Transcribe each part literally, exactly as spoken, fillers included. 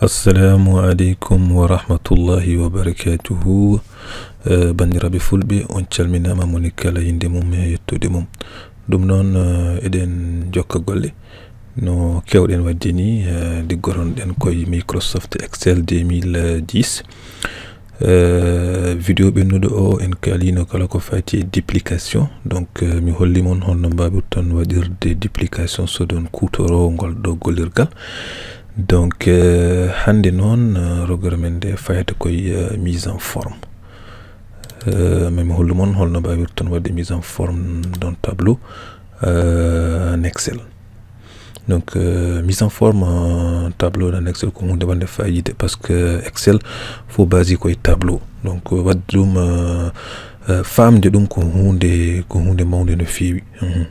Assalamu aleykum wa rahmatullahi wa barakatuhu. Eh, banndiraaɓe fulɓe, on calminaama, moni kala innde mum e yettude mum. Ɗum noon, eh, eɗen jokka golle. No keewɗen waɗde ni, eh, liggotonɗen koye Microsoft Excel deux mille dix. Eh, vidéo ɓennuɗo o, en kaalino kala ko faati e duplication. Donc, eh, mi holli mon holno mbaawirton waɗirde duplication so ɗon kuutoro ngol ɗo gollirgal. Donc, eh, hannde noon, eh, rogere men nde fayata koye, eh, mise en forme. Eh, mais mi hollu mon holno mbaawirton waɗde mise en forme d'un tableau, eh, en Excel. Donc, eh, mise en forme, eh, tableau en Excel ko huunde wonde faayiida, parce que Excel fof basé koye tableau. Donc, waɗde ɗum, eh, eh, faamde ɗum ko huunde, ko huunde mawnde no feewi. Mhm.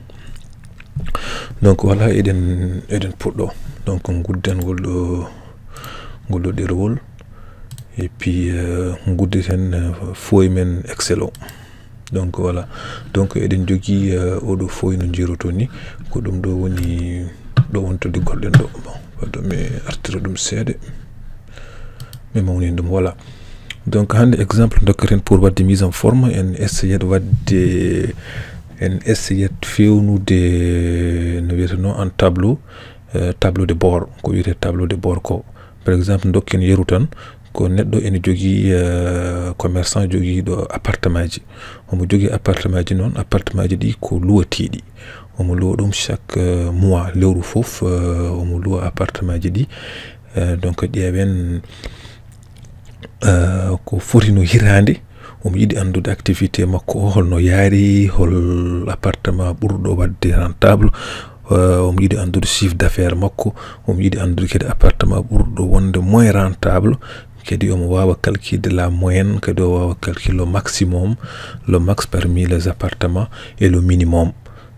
Donc, voilà, eɗen, eɗen puɗɗo. Donc, ngudden ngol ɗo, ngol ɗo ɗerewol. Et puis, eh, ngudditen, eh, fooy men Excel o. Donc, voilà. Donc, eɗen jogii, eh, oɗo fooy no njiiroton ni. Ko ɗum ɗo woni, ɗo woni to liggorɗen ɗo. Bon, wadde mi artira ɗum seeɗa. Mi mawnina ɗum, voilà. Donc, hannde exemple dokkaten pour waɗde mise en forme, en essayat waɗde, en essayat fewnude, no wiyeteno en tableau, eh, tableau de bord, ko wiyetee tableau de bord ko. Par exemple, dokken yeru tan, ko neɗɗo ene jogii, eh, commerçant jogiiɗo appartementji. Omo jogii appartementji noon, appartementji ɗi ko luwateeɗi. Omo luwa ɗum chaque, eh, mois, lewru fof, eh, omo luwa appartementji ɗi. Eh, donc, ƴeewen, eh, ko foti no hitaande, omo yiɗi anndude activité makko o, holno yaari, hol appartement ɓurɗo waɗde rentable, eh, omo yiɗi anndude chiffre d'affaires makko, omo yiɗi anndude kadi appartement ɓurɗo wonde moins rentable, kadi omo waawa calculer la moyenne, kadi o waawa calculer le maximum, le max parmi les appartements et le minimum.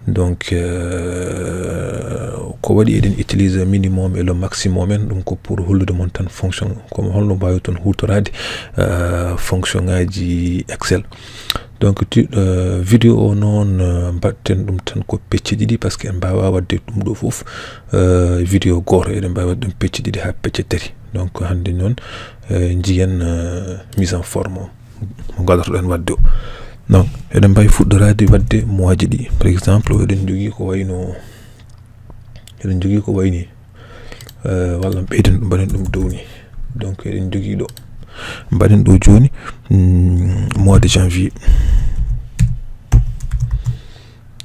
Donc, euh, ko waɗi eɗen utiliser minimum et le maximum en, ɗum ko pour hollude mon tan fonction, comme holno mbaawirton huutoraade, euh, fonction ngaji Excel. Donc, ti-, euh, vidéo o noon, euh, mbaɗten ɗum tan ko pecce ɗiɗi, parce que en mbaawaa waɗde ɗum ɗo fof, euh, vidéo gooto, eɗen mbaawi waɗde ɗum pecce ɗiɗi haa pecce tati. Donc, hannde noon, euh, njiyen, euh, mise en forme o. Mo ngadortoɗen waɗde o. Donc, eɗen mbaawi fuɗɗoraade waɗde moisji ɗi. Par exemple, eɗen njogii ko wayno, eɗen njogii ko wayni, eh, walla ɓeyden ɗum, mbaɗen ɗum dow ni. Donc, eɗen njogii ɗo. Mbaɗen ɗo jooni, mm, mois de janvier.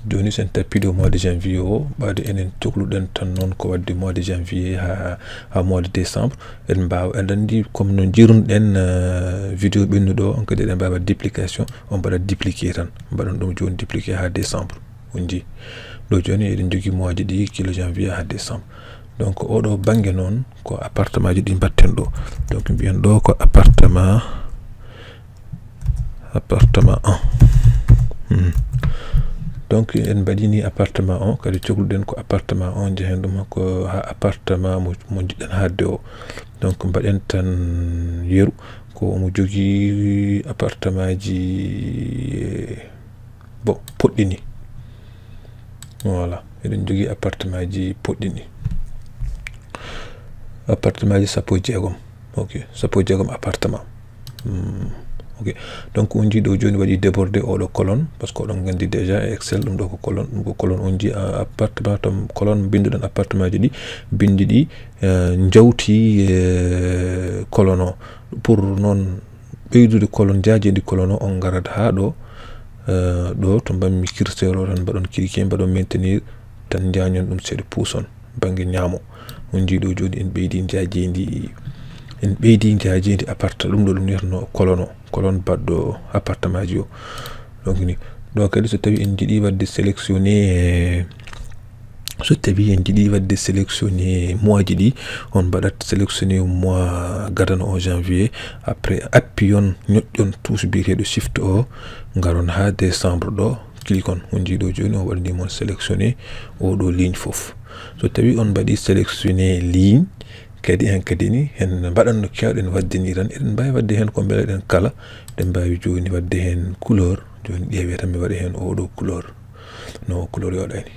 Jooni, so en tappii ɗo mois de janvier o, ɓaade enen cokluɗen tan noon ko waɗde mois de janvier haa, haa mois de décembre. En mbaawa, en anndi comme no njiirunoɗen, eh, vidéo ɓennuɗo o, on kadi eɗen mbaawa duplication, on mbaɗa dupliquer tan. Mbaɗon ɗum jooni dupliquer haa décembre. On njii. Ɗo jooni eɗen njogii moisji ɗi, kilo janvier haa décembre. Donc, oɗo bannge noon ko appartementji ɗi mbaɗten ɗo. Donc, mbiyen ɗo ko appartement, appartement un. Hmm. Donc, en mbaɗi ni appartement o, kadi cokluɗen ko appartement o, njehen ɗum ko haa appartement mo, mo njiɗɗen haɗde o. Donc, mbaɗen tan yeru, ko omo jogii appartementji, eh, bon, poɗɗi ni. Voilà, eɗen njogii appartementji poɗɗi ni. Appartementji sappo e jeegom. Ok, sappo e jeegom appartement. Hmm, ok. Donc, on njii ɗo jooni waɗi débordé oɗo colonne, parce que oɗon nganndi déjà e Excel ɗum ɗo ko colonne, ɗum ko colonne. On njii, ah, appartement, tan colonne, mbinnduɗen appartementji ɗi, binndi ɗi, eh, njawti, eh, colonne o. Pour noon ɓeydude colonne, njaajeendi colonne o, on ngarat haa ɗo, eh, ɗo to mbaɗmi curseur o tan, mbaɗon cliquer, mbaɗon maintenir, tan njaajnon ɗum seeɗa, puuson bannge ñaamo. On njii ɗo jooni en ɓeydi njaajeendi, en ɓeydi njaajeendi appartement, ɗum ɗo ɗum wiyatnoo colonne o, colonne baɗɗo appartementji o. Donc ni, ɗo kadi so tawii en njiɗii waɗde sélectionner, eh, so tawii en njiɗii waɗde sélectionner moisji ɗi, on mbaɗat sélectionner mois gadano o, janvier. Après, appuyon, ñoƴƴon touche biyeteeɗo shift o, ngaron haa décembre ɗo, cliquon. On njii ɗo jooni o waɗanii mon sélectionner oɗo ligne fof. So tawii on mbaɗii sélectionner ligne, kadi heen kadi ni, en mbaɗat no keewɗen waɗde ni tan. Eɗen mbaawi waɗde heen ko mbele-ɗen kala. Eɗen mbaawi jooni waɗde heen couleur. Jooni ƴeewee tan mi waɗa heen oɗo couleur. No couleur yooɗani.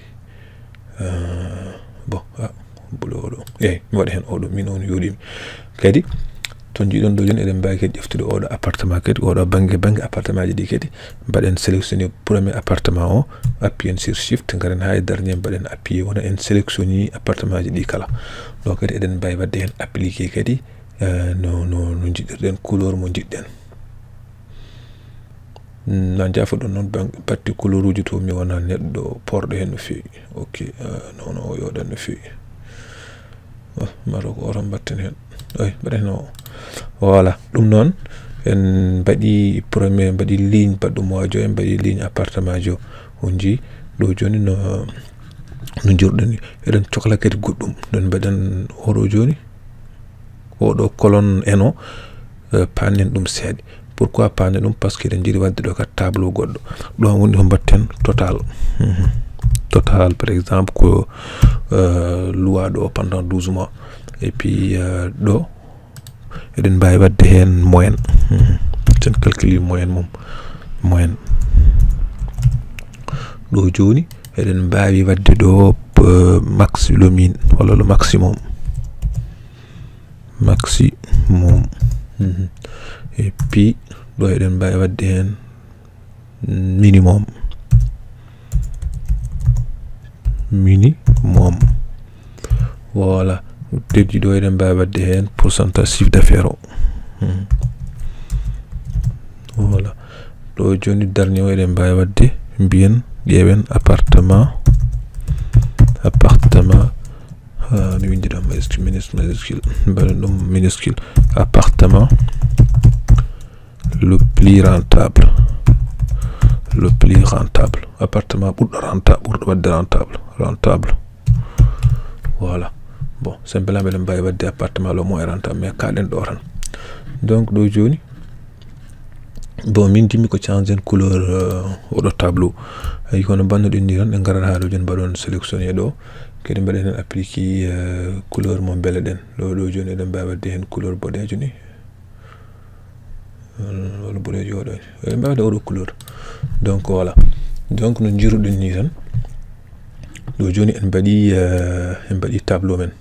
Euh, bon, ah, Bolo oɗo. Eyi, mi waɗa heen oɗo, min on yooɗimi. Kadi, to njiɗon ɗo jooni, eɗen mbaawi kadi ƴeftude oɗo appartement kadi, oɗo bannge, bannge appartement ji ɗi kadi. Mbaɗen sélectionné premier appartement o, appuyen sur shift, ngaren haa e dernier, mbaɗen appuyé, wona en sélectionné appartement ji ɗi kala. Ɗo kadi eɗen mbaawi waɗde heen appliqué kadi, eh, no, no, no njiɗirɗen couleur mo njiɗɗen. Mm, na jaafoɗon noon bang-, batte couleur uji to mi wona neɗɗo porɗo heen no feewi. Ok, eh, non, non, o yooɗan no feewi. Oh, maro ko oto mbatten heen. Oy, mbaɗen o. Voilà, ɗum noon, en mbaɗi premier, mbaɗi ligne baɗɗo mois jo, en mbaɗi ligne appartement jo. On njii, ɗo jooni no, no njurɗen ni. Eɗen cokla kadi goɗɗum. Ɗon mbaɗen oɗo jooni. Oɗo colonne eno, eh, paanen ɗum seeɗa. Pourquoi paanen ɗum? Parce que eɗen njiɗi waɗde ɗo ka tableau goɗɗo. Ɗo woni ko mbaɗten total. Mhm. Total, par exemple, ko, eh, luwaaɗo o pendant douze mois. Et puis, eh, ɗo, eɗen mbaawi waɗde heen moyenne. Mhm. Sen calcule moyenne mum. Moyenne. Ɗo jooni, eɗen mbaawi waɗde ɗo, eh, max le min, walla le maximum. Maximum. Mhm. Et puis, ɗo eɗen mbaawi waɗde heen minimum. Minimum. Voilà. Teddi ɗo eɗen mbaawi waɗde heen pourcentage chiffre d'affaires o. Mhm. Voilà. Ɗo jooni darni o eɗen mbaawi waɗde mbiyen ƴeewen appartement. Appartement. Ah, mi winndi ɗon majuscule, minus-, majuscule. Mbaɗen ɗum minuscule. Appartement le plus rentable. Le plus rentable. Appartement ɓurɗo renta-, ɓurɗo waɗde rentable. Rentable. Voilà. Bon, simplement eɗen mbaawi waɗde appartement le moins rentable, mais kaaɗen ɗo tan. Donc, ɗo jooni, bon, min ndimmi ko change en couleur, euh, oɗo tableau. Ayi, kono mbannoɗen ni tan, en ngarat haa ɗo jooni, mbaɗon sélectionné ɗo. Kadi mbaɗen heen appliqué, euh, couleur mo mbeleɗen. Ɗo, ɗo jooni eɗen mbaawi waɗde heen couleur boɗeejo ni. Euh, walla boɗeejo oɗo. Eɗen mbaawi waɗde oɗo couleur. Donc, voilà. Donc, no njiruɗen ni tan. Ɗo jooni en mbaɗi, euh, en mbaɗi tableau men.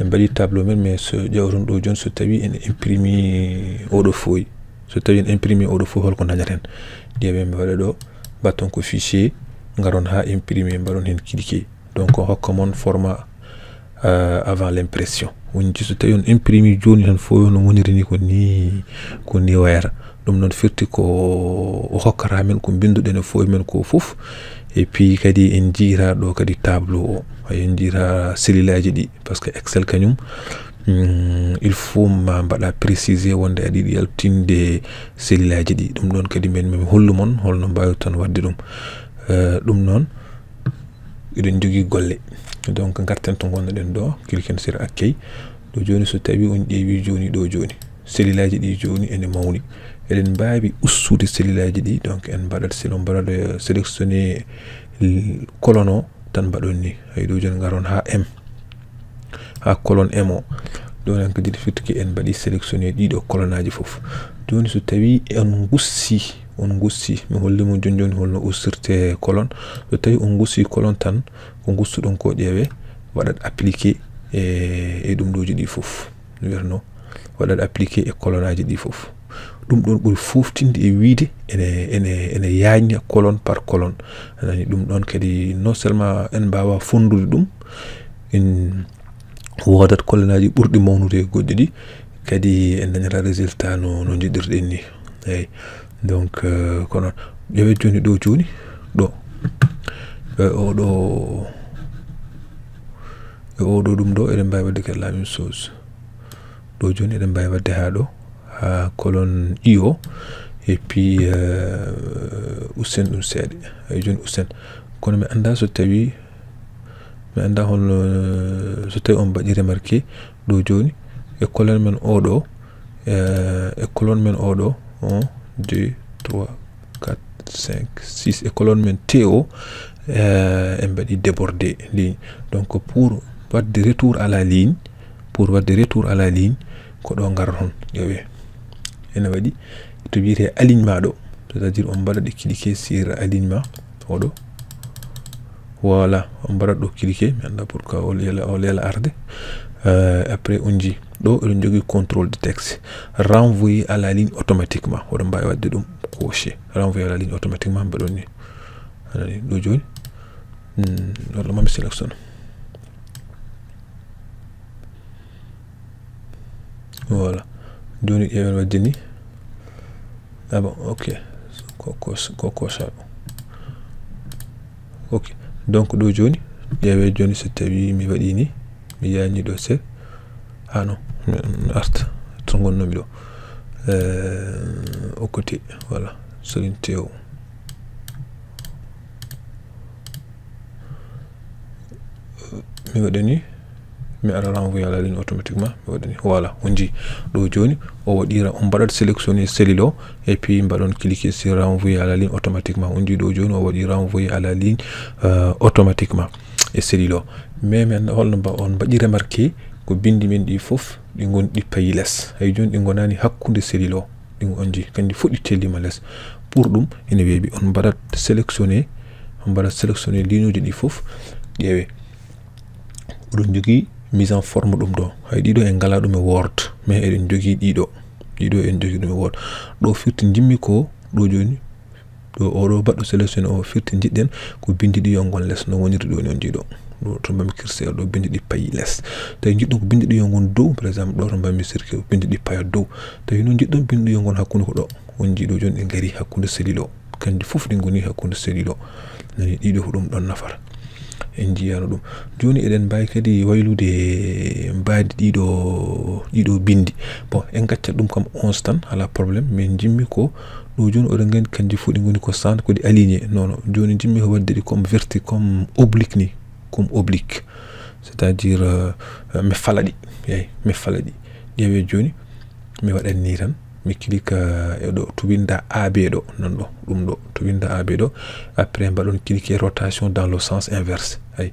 En mbaɗi tableau men, mais so ƴeewton ɗo jooni, so tawi en imprimi oɗo fooy, so tawi en imprimi oɗo fooy, holko dañaten? Ƴeewen, mi waɗa ɗo, mbaɗton ko fichier, ngaron haa imprimi, mbaɗon heen cliquer. Donc, o hokka mon format, euh, avant l'impression. On njii so tawi on imprimi jooni tan fooy no woniri ni, ko ni, ko ni wayata. Ɗum noon firti ko o hokkata men ko mbinnduɗen e fooy men ko fof. Et puis kadi en njiyata ɗo kadi tableau o. Hay en njiyata cellule aji ɗi. Parce que Excel kañum, mm, il faut ma mbaɗa préciser wonde aɗa yiɗi yaltinde cellule aji ɗi. Ɗum ɗon kadi min, min hollu mon holno mbaawirton waɗde ɗum. Eh, ɗum noon, eɗen njogii golle. Donc, ngarten to ngonnoɗen ɗo, cliquer sur accueil. Ɗo jooni, so tawi on ƴeewi jooni ɗo jooni, cellule aji ɗi jooni ene mawni. Eɗen mbaawi ustude cellule aji ɗi, donc en mbaɗat, si on mbaɗat, eh, sélectionner l-, colonne o, tan mbaɗon ni. Hay ɗo jooni ngaron haa M, haa colonne M o. Ɗo noon kadi firti ko en mbaɗi sélectionner ɗiɗo colonne aji fof. Jooni so tawi on ngussi, on ngussi, mi holli mon jooni jooni holno ustirte colonne. So tawi on ngussi colonne tan, ko ngustuɗon ko ƴeewe, waɗat appliquer e, e ɗum ɗoji ɗi fof. No wiyatno, waɗat appliquer e colonne aji ɗi fof. Ɗum ɗon ɓuri foftinde e wiide ene, ene, ene yaajna colonne par colonne. A nani, ɗum ɗon kadi non seulement en mbaawa fonndude ɗum, en woodat colonne aji ɓurɗi mawnude e goɗɗi ɗi, kadi en dañata résultat no, no njiɗirɗen ni. Eyi. Donc, euh, kono ƴeewe jooni ɗo jooni, ɗo. E oɗo, e oɗo ɗum ɗo, eɗen mbaawi waɗde kadi la même chose. Ɗo jooni eɗen mbaawi waɗde haa ɗo, haa colonne I o, et puis, euh, usten ɗum seeɗa. Eyi, jooni usten. Kono mi anndaa so tawi, mi anndaa holno, so tawi on mbaɗi remarqué ɗo jooni, e colonne men oɗo, eh, e colonne men oɗo, un, deux, trois, quatre, cinq, six, e colonne men T o, eh, en mbaɗi débordé ligne. Donc, pour waɗde retour à la ligne, pour waɗde retour à la ligne, ko ɗo ngarton, ƴeewe. Ene waɗi to wiyetee alignement ɗo, c'est-à-dire on mbaɗa ɗe cliquer sur alignement oɗo. Voilà, on mbaɗat ɗo cliquer, mi annda pourquoi o leela, o leela arde. Euh, après on jii ɗo eɗen jogii contrôle de texte, renvoyer à la ligne automatiquement. Oɗon mbaawi waɗde ɗum cocher, renvoyer à la ligne automatiquement, mbaɗon ni. Anani ɗo jooni. Hmm, walla mami sélection. Voilà. Jooni ƴeewen waɗde ni. Ah bon, ok. Ko, ko, ko cocher ɗo. Ok. Donc ɗo jooni, ƴeewe jooni so tawi mi waɗi ni, mi yaani ɗo se. Ah non, mi, mi arta. To ngonnomi ɗo. Euh, au côté, voilà. Solin T O. Mi waɗa ni, mi ara renvoyer à la ligne automatiquement, mi waɗa ni. Voilà, on jii ɗo jooni, o waɗi ra-, on mbaɗat sélectionner cellule o, et puis mbaɗon cliquer sur renvoyer à la ligne automatiquement. On jii ɗo jooni, o waɗi renvoyer à la ligne, euh, automatiquement e cellule o. Mais mi annda holno mba-, on mbaɗi remarquer ko bindi men ɗi fof, ɗi ngon-, ɗi payi les. Hay jooni ɗi ngonaani hakkunde cellule o. Ɗin on jii, kanji fof ɗi tellima les. Pour ɗum, ene weeɓi, on mbaɗat sélectionner, on mbaɗat sélectionner ligne uji ɗi fof, ƴeewe. Oɗon jogii mise en forme ɗum ɗo. Hay ɗiɗo en ngalaa ɗum e Word, mais eɗen jogii ɗiɗo. Ɗiɗo en jogii ɗum e Word. Ɗo firti njimmi ko, ɗo jooni, ɗo oɗo baɗɗo sélectionner o firti njiɗɗen ko bindi ɗi yo ngon les, no woniri ɗo ni on jii ɗo. Ɗo to mbami curseur ɗo bindi ɗi payi les. Tawi njiɗɗon ko bindi ɗi yo ngon dow, par exemple, ɗo to mbami circuit bindi ɗi payo dow. Tawi noon njiɗɗon bindi ɗi yo ngon hakkunde ko ɗo. On jii ɗo jooni ɗi ngari hakkunde cellule o. Kanji fof ɗi ngoni hakkunde cellule o. Nani ɗiɗo ko ɗum ɗon nafata. En njiyaano ɗum. Jooni eɗen mbaawi kadi waylude mbaadi ɗiɗo, ɗiɗo bindi. Bon, en ngaccat ɗum kam onze tan, alaa problème. Mais njimmi ko ɗo jooni oɗon nganndi kanji fof ɗi ngoni ko centre, ko ɗi aligné. Non, non. Jooni njimmi ko waɗde ɗi comme verti-, comme oblique ni. Comme oblique. C'est-à-dire, euh, mi fala ɗi. Eey, mi fala ɗi. Ƴeewee jooni, mi waɗat ni tan, mi clique, euh, e ɗo to winnda A B ɗo, non ɗo, ɗum ɗo, to winnda A B ɗo. Après mbaɗon cliquer rotation dans le sens inverse. Hay,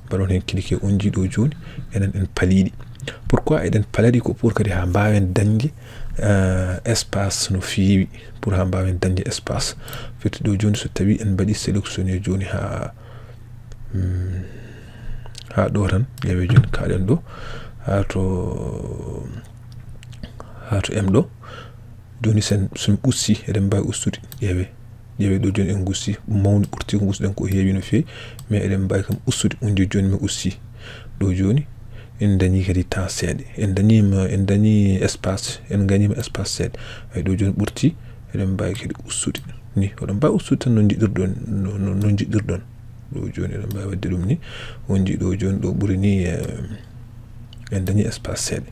mbaɗon heen cliquer on jii ɗo jooni, enen en palii ɗi. Pourquoi eɗen pala ɗi? Ko pour kadi haa mbaawen dañde, euh, espace no feewi, pour haa mbaawen dañde espace. Firti ɗo jooni so tawi en mbaɗi sélectionner jooni haa, hmm, haa ɗo tan, ƴeewee jooni kaaɗen ɗo, haa to, haa to M ɗo. Jooni sen, so mi usti, eɗen mbaawi ustude, ƴeewee. Ƴeewee ɗo jooni en ngusti, mawni ɓurti ko ngustuɗen ko heewi no feewi, mais eɗen mbaawi kam ustude, on jii jooni mi usti. Ɗo jooni en dañii kadi temps seeɗa, en dañiima, en dañii espace, en ngañiima espace seeɗa. Hay ɗo jooni ɓurti, eɗen mbaawi kadi ustude. Ni, oɗon mbaawi ustude tan no njiɗirɗon, no, no, no njiɗirɗon. Ɗo jooni eɗen mbaawi waɗde ɗum ni. On jii ɗo jooni ɗo ɓuri ni, eh, en dañii espace seeɗa.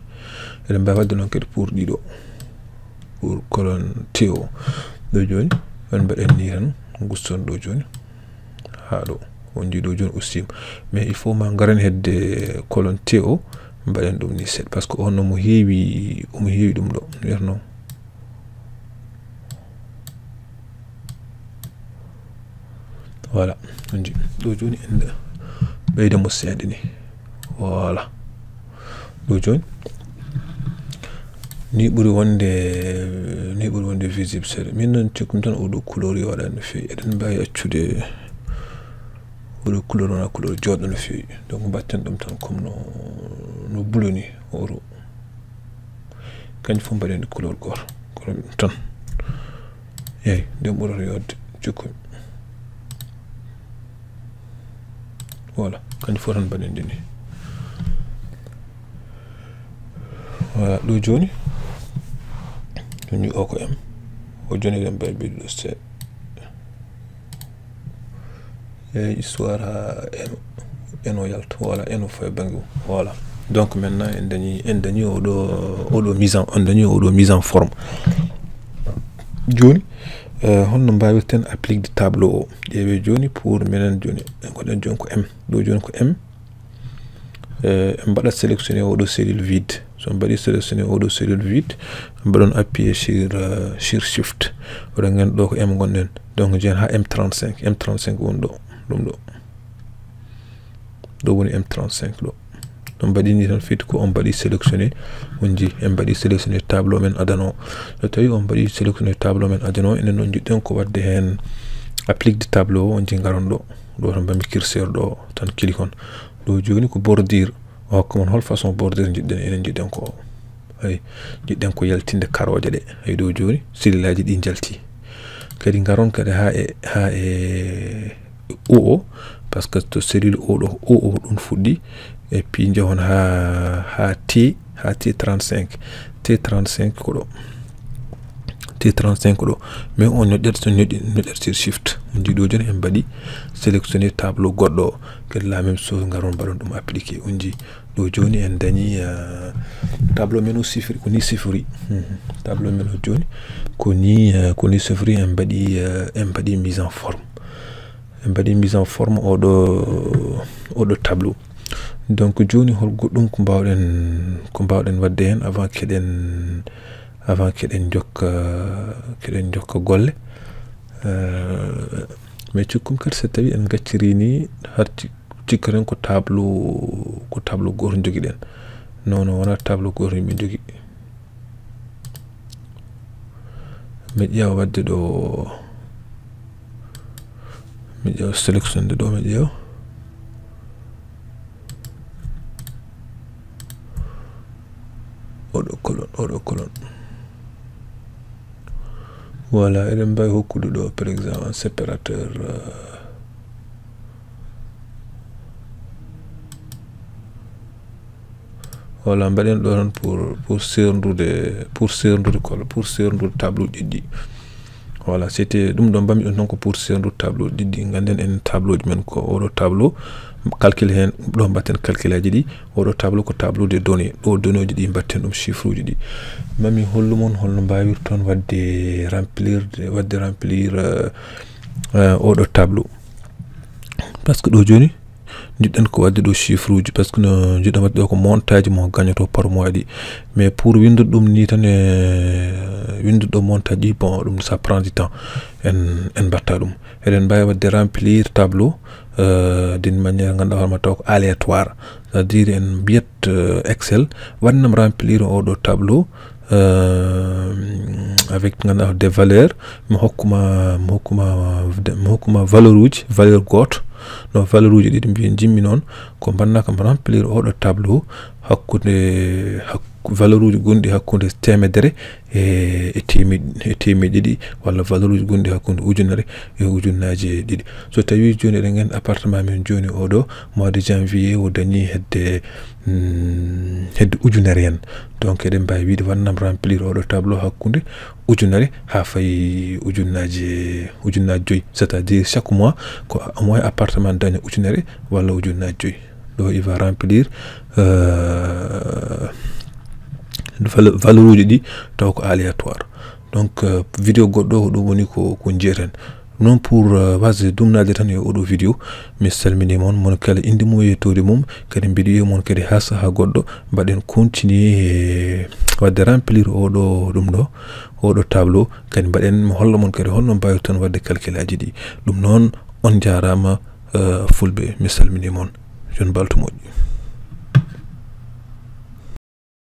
Eɗen mbaawi waɗde noon kadi pour ɗiɗo. Pour colonne T O. Ɗo jooni, on mbaɗen ni tan, nguston ɗo jooni. Haa ɗo. On jii ɗo jooni ustiima. Mais il faut ma ngaren hedde colonne T O, mbaɗen ɗum ni seeɗa. Parce que on no mo heewi, omo heewi ɗum ɗo. Wiyatnoo. Voilà, on jii. Ɗo jooni en ɓeyda mo seeɗa ni. Voilà. Ɗo jooni. Ni ɓuri wonde, ni ɓuri wonde visible seeɗa. Min noon cikkumi tan oɗo couleur yo waɗa no feewi. Eɗen mbaawi accude oɗo couleur wona couleur jooɗo no feewi. Donc mbatten ɗum tan comme no, no bleu ni, oɗo. Kanƴe fof mbaɗen ɗe couleur gooto. Kono ɗum tan. Eey, nden ɓurata yooɗde. Cukkoy. Voilà, kanƴe fof tan mbaɗen ɗe ni. Voilà, ɗo jooni. Ɗum ni o ko M. O jooni eɗen mbawi ɓeydude seeɗa. Eey, histoire ha eno, eno yalta. Voilà, eno fawi bannge mum. Voilà. Donc maintenant en dañi, en dañi oɗo, oɗo mise en, en dañi oɗo mise en forme. Jooni, eh, honno mbawirten applique de tableau o? Ƴeewe jooni pour minen jooni, mbaɗen jooni ko M. Ɗo jooni ko M. Eh, en mbaɗat sélectionner oɗo cellule vide. So on mbaɗi sélectionner oɗo cellule vide, mbaɗon appuyer sur, euh, sur shift. Oɗon nganndi ɗo ko M ngonɗen. Donc, jehen ha M trente-cinq. M trente-cinq woni ɗo, ɗum ɗo. Ɗo woni M trente-cinq ɗo. On mbaɗi ni tan firti ko on mbaɗi sélectionner. On jii, en mbaɗi sélectionner tableau men adano. So tawi on mbaɗi sélectionner tableau men adano, enen noon njiɗɗen ko waɗde heen applique de tableau o, on jii ngaron ɗo. Ɗo tan mbami curseur ɗo tan, click on. Ɗo joni ko bordure. O hokka mon hol façon bordure jiɗɗen, enen jiɗɗen ko, ay, jiɗɗen ko yaltinde karooje ɗe. Ay, ɗo joni cellule aji ɗi jalti. Kadi ngaron kadi ha e, ha e O O, parce que to cellule O ɗo, O O ɗum fuɗɗi, et puis jahon ha, ha T, ha T trente-cinq. T trente-cinq ko ɗo. T trente-cinq ko ɗo. Mais on ñoƴƴat, so ñoƴƴi, ñoƴƴat sur shift. On dit ɗo joni en mbaɗi sélectionner tableau goɗɗo. Kadi la même chose, ngaron mbaɗon ɗum appliquer. On dit ɗo joni en dañi, euh, tableau men o sifori, ko ni sifori. Mhm. Tableau men o joni ko ni, euh, ko ni sifori, en mbaɗi, euh, en mbaɗi mise en forme. En mbaɗi mise en forme oɗo, oɗo tableau. Donc joni hol goɗɗum ko mbawɗen, ko mbawɗen wadde hen avant keɗen, avant keɗen jokka, keɗen jokka golle. Euh, mais cikkumi kadi so tawi en gacciri ni, har ci-, cikkaten ko tableau, ko tableau goto jogiɗen. Non, non, wona tableau goto min jogi. Mi ƴeewa wadde ɗo, mi ƴeewa sélectionde ɗo, mi ƴeewa. Oɗo colonne, oɗo colonne. Voilà, eɗen mbawi hokkude ɗo, par exemple, un séparateur, euh, voilà, mbaɗen ɗo tan pour, pour seerndude, pour seerndude kolo, pour seerndude tableau ɗiɗi. Voilà, c'était ɗum ɗo mbami ɗum tan ko pour seerndude tableau ɗiɗi. Ganden en tableau ji men ko oɗo tableau, calcul hen, ɗo mbatten calcul aji ɗi. Oɗo tableau ko tableau de données. Ɗo données ji ɗi mbatten ɗum chiffre uji ɗi. Mami hollu mon holno mbawirton wadde remplir, wadde remplir, euh, euh, oɗo tableau. Parce que ɗo joni, jiɗɗen ko wadde ɗo chiffre uji, parce que no jiɗɗen wadde ɗo ko montage mo gañoto par mois ɗi. Mais pour windude ɗum ni tan e windude ɗo montage ɗi, bon, ɗum ça prend du temps. En, en mbatta ɗum. Eɗen mbawi wadde remplir tableau, euh, d'une manière ganduɗa hoorema taw ko aléatoire. C'est-à-dire en mbiyat, euh, Excel, wannam remplir oɗo tableau, euh, avec ganduɗa des valeurs, mi hokkuma, mi hokkuma, mi hokkuma valeur uji, valeur goto. No valeur uji ɗiɗi mbiyen jimmi noon, ko mbanna kam remplir oɗo tableau hakkude, hak-, valeur uji gonɗi hakkude temedere e, e teme-, e temeɗe ɗiɗi, walla valeur uji gonɗi hakkude ujunere e ujunaje ɗiɗi. So tawi joni eɗen gandi appartement men joni oɗo, mois de janvier o dañi hedde, mm, hedde ujunere en. Donc eɗen mbawi wiide wannam remplir oɗo tableau hakkude ujunere ha fayi ujunaje, ujunaje joyyi. C'est-à-dire chaque mois ko au moins appartement daña ujunere walla ujunaje joyyi. Ɗo il va remplir, euh, vale-, valeur uji ɗi taw ko aléatoire. Donc, euh, vidéo goɗɗo ko ɗum woni ko, ko jiyeten. Noon pour, euh, wasde dumnade tan e oɗo vidéo, mi salmini mon, mon kala inde mum e yettoode mum, kadi mbiɗo wiya mon kadi ha saha goɗɗo, mbaɗen continuer e wadde remplir oɗo ɗum ɗo, oɗo tableau, kadi mbaɗen, mi holla mon kadi holno mbawirton wadde calcul aji ɗi. Ɗum noon, on jarama, euh, fulɓe, mi salmini mon. Yo on mbaltu moƴƴo.